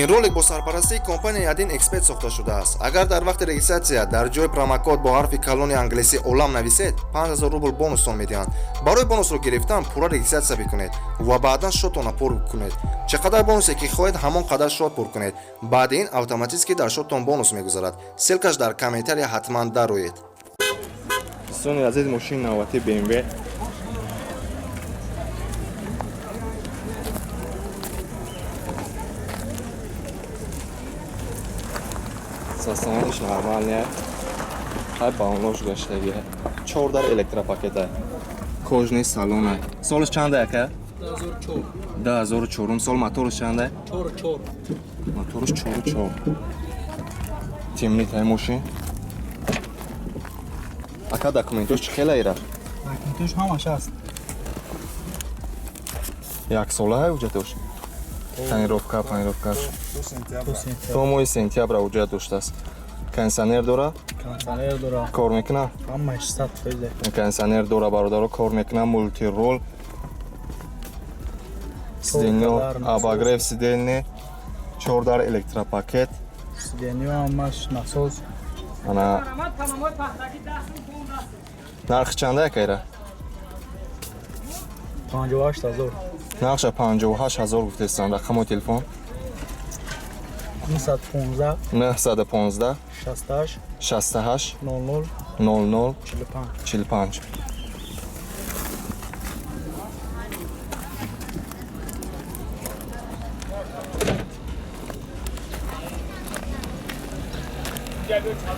Ин ролик бо сарпарастии компанияи Один Эксперт сохта шудааст. Агар дар вақти регистратсия дар ҷои промокод бо ҳарфи калони англисӣ «Олам» нависед, 5000 рубл бонустон медиҳанд. Барои бонусро гирифтан пурра регистратсия бикунед ва баъдан шотонро пур кунед. Чӣ қадар бонусе ки хоҳед, ҳамон қадар шот пур кунед. Баъди ин автоматически дар шоттон бонус мегузарад. Ссылка ш дар комментария, ҳатман дароед. Дӯстони азиз, мошини навбатӣ BMW. Состояние ш нормальный, ҳай баллонош гаштагия, чордар электропакета, кожаный салона. Солаш чанда, ака? 2004 сол. Мотораш чанда? Мотораш чору чор. Темнитай мошин. Ака, документош чӣ хела ира? Документош ҳамаш ҳаст. Яксола ҳай ҳуҷҷатош? Тонировка, панировка ш то моҳи сентябр ҳуҷҷат доштааст. Кондиционер дора? Кондиционер дора. Кор мекуна? Ҳамаш 100%. Кондиционер дора, бародаро, кор мекуна, мультируль, сиденье, обогрев сиденье, чордар электропакет. Сиденье ҳамаш насос. Ана, нархи чанда, якайра? 58 000. Нархша 58 000 гуфтестан. Рақамои телефон? 915. 915. 68. 68. 00. 00. 45. 45.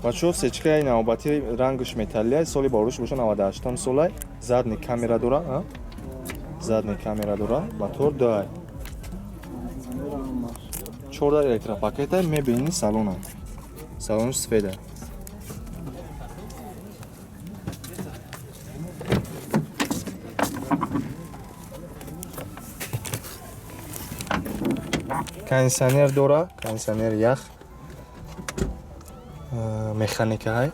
Бачаҳо, встречка и навбатӣ рангаш металлия, соли боруш боша 98 солай, задний камера дора, а? Задний камера дора, мотор дай. Чорда электропакета, мебини салона. Салонаш сфеда. Кондиционер дора, кондиционер ях. Механикаҳай,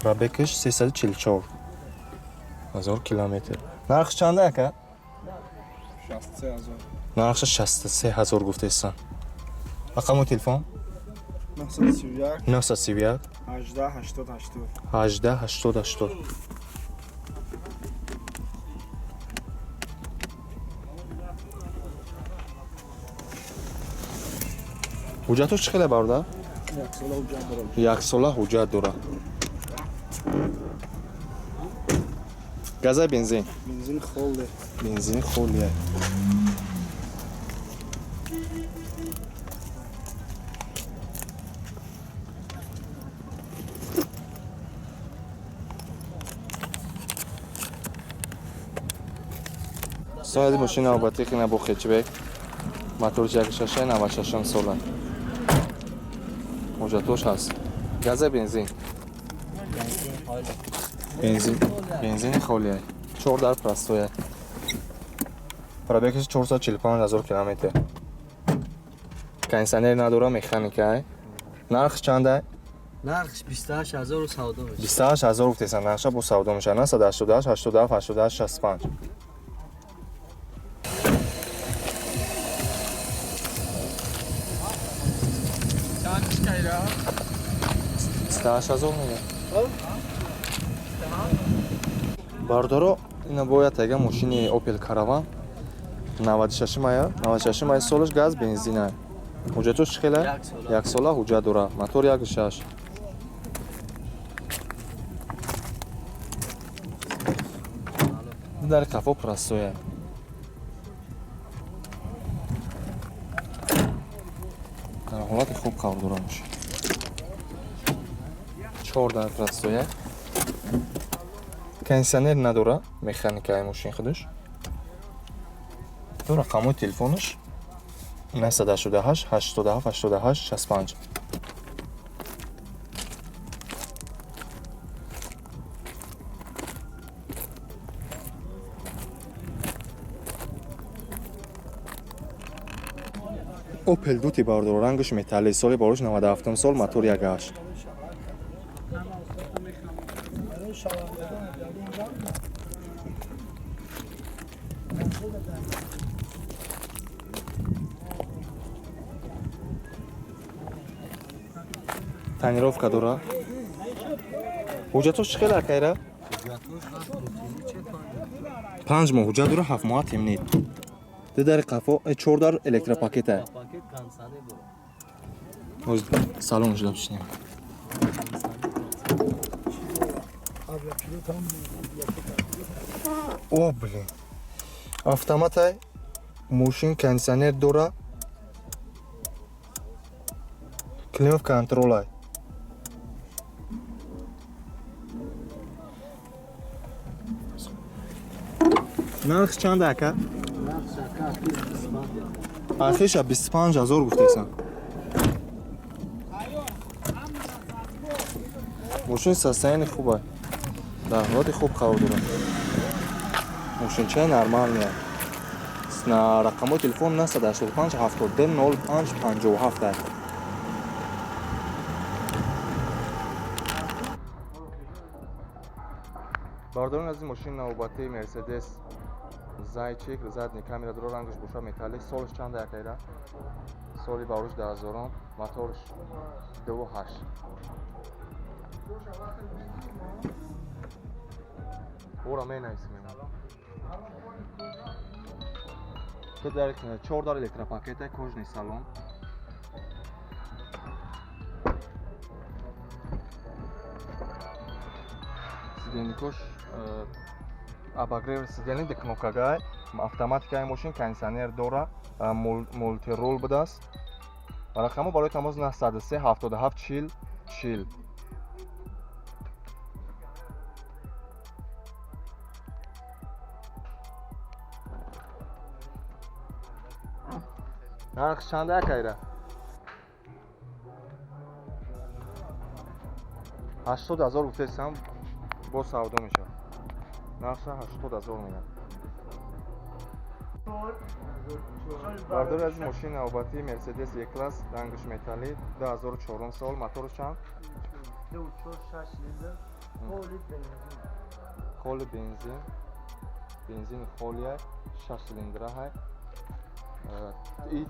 пробег аш 344 ҳазор километр. Нархш чанда, ака? Нархша 63 ҳазор гуфтесан. Рақаму телефон? 931. 18 80 80. 18 80 80. Ҳуҷҷатош чӣ хеле, бародар? Яксола ҳуҷҷат дора. Газа, бензин? Бензин холе. Бензини холия. Соҳиби мошини навбатӣ хина бо хэтчбек, мотор 1.6, 96 сола, ҳуҷҷатош ҳаст. Газа, бензин? Бензин, бензини холия, чор дар простоя, пробег аш 445 ҳазор километр, кондиционер надора, механика. Нархш чанда? Нархш 28 000 савдо мешавад. 28 ҳазор гуфтесан, нархша бо савдо мешавад. 988 87 88 65. 28 000 мега. Бародаро, ина бояд тега мошини Opel Caravan, 96 мая, 96 май солаш, газ, бензина. Ҳуҷҷатош чӣ хела? Яксола ҳуҷҷат дора, мотор 1.6. Дар қафо простоя. Дар ҳолати хуб қарор дора мошин. Чор дар простоя. Кондиционер надора, механикаи мошин худаш. Ду рақамҳои телефонаш: 988 87 88 65. Opel Duty, бародаро, рангаш металли, соли боруш 97 сол, мотор 1.8. Тонировка дора. Ҳуҷҷатош чӣ хел, акайра? 5 моҳ ҳуҷҷат дора, 7 моҳа темнид. Ду дари қафо, чор дар электропакета. Пакет консане дора. Ҳозир салон шуда бишинем. О, блин. Автоматай, мошин кондиционер дора. Климат контролай. Нарх чанд, ака? Нархш, ака, 25. Архиша 25 ҳазор гуфтесан. Мошин состояние хуба. Дар ҳолати хуб қарор дорад. Мошинчаи нормальная. На рақамҳои телефон 985 72 05 57. Бардорон аз ин мошини навбатии Мерседес Зайчик, задний камера дора, рангаш боша металлик, солаш чанда, якайра? Соли барош 2000, моторш 2.8. Ора менависем. Дар чор дар электропакета, кожаный салон. Сиденья кош обогрев сиденья, кнопкагай, автоматикаи мошин, кондиционер дора, мультирул будааст. Рақамҳо барои тамос 903 77 40 40. Нарх чанда, акайра? 80 ҳазор гуфтесам, боз савдо мешавад. Нархша 80 ҳазор мегӯяд. Бардори аз мошини навбатии Мерседес Е-класс, рангаш металли, 2004 сол, моторш чанд? Холи бензин, бензини холия, 6 цилиндра ҳай. И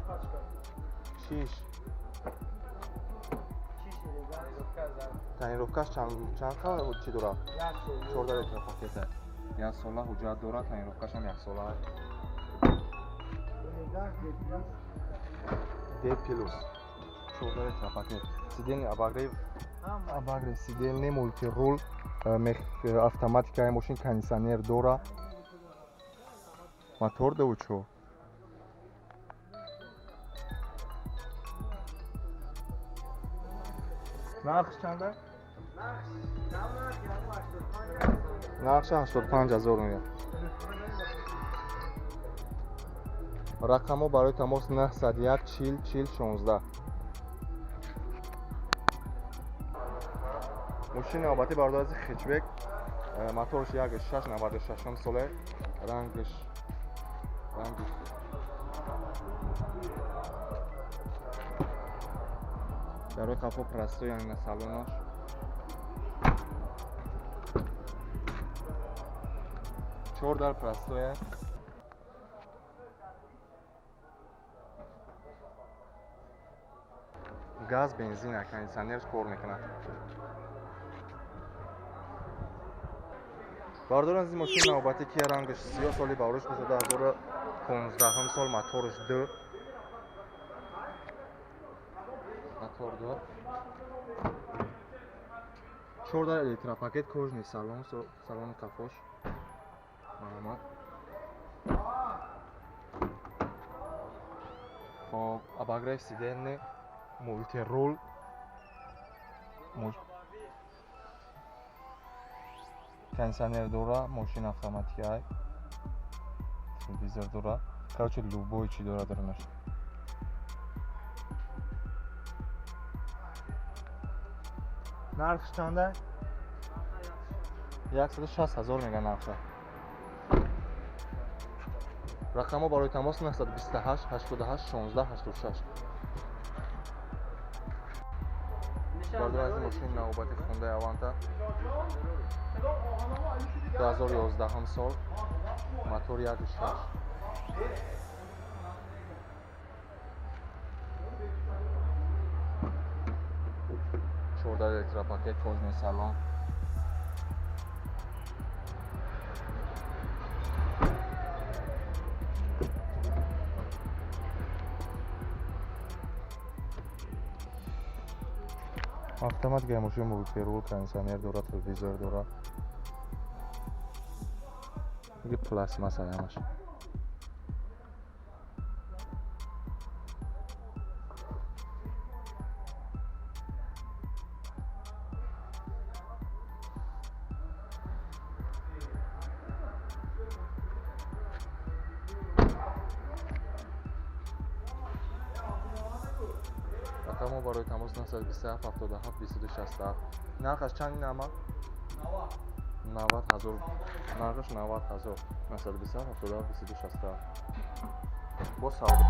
шиш. Тонировкаш чанд чӣ дорад? 14 электропакета. Як сола ҳуҷҷат дорад, тонировкашам як сола. Д плюс. 14 электропакет. Сиденье обогрев, обогрев сиденье, мультирул, автоматикаи мошин, кондиционер дора. Мотор 2.4. Нархш чанда? Нархша 85 ҳазор мегӯяд. Рақамҳо барои тамос 901 40 40 16. Мошини навбатӣ, бародари, хэтчбек, моторш 1.6, 96 соле, рангаш ранги дарои қафо простой, яъне на салонаш. Чор дар простоя. Газ, бензин, кондиционер кор мекунад. Бардорон аз ин мошини навбатӣ ки рангаш сиёҳ, соли барош 2015 сол, моторш 2, мотор 2, чор дар электропакет, кожаный салон, салони қафош марҳамат. Хоб, обогрев сиденье, мультирул, кондиционер дора, мошин автоматикай, телевизор дора, короче, любой чи дора дарунаш. Нархш чанда? 160 ҳазор мегӯяд нархша. Рақамҳо барои тамос 928 88 16 86. Бардор аз мошини навбати Хундай Аванта 2011 сол, мотор 1.6. 14, электропакет, кожаный салон. Автоматика мошин, мультирул, кондиционер дора, телевизор дора. Диге пластмасса ҳамаш. Рақамҳо барои тамос 927 77 22 67. Нархаш чанд ин ама? 90 ҳазор. Нархаш 90 ҳазор. 927 77 22 67. Бо савдо.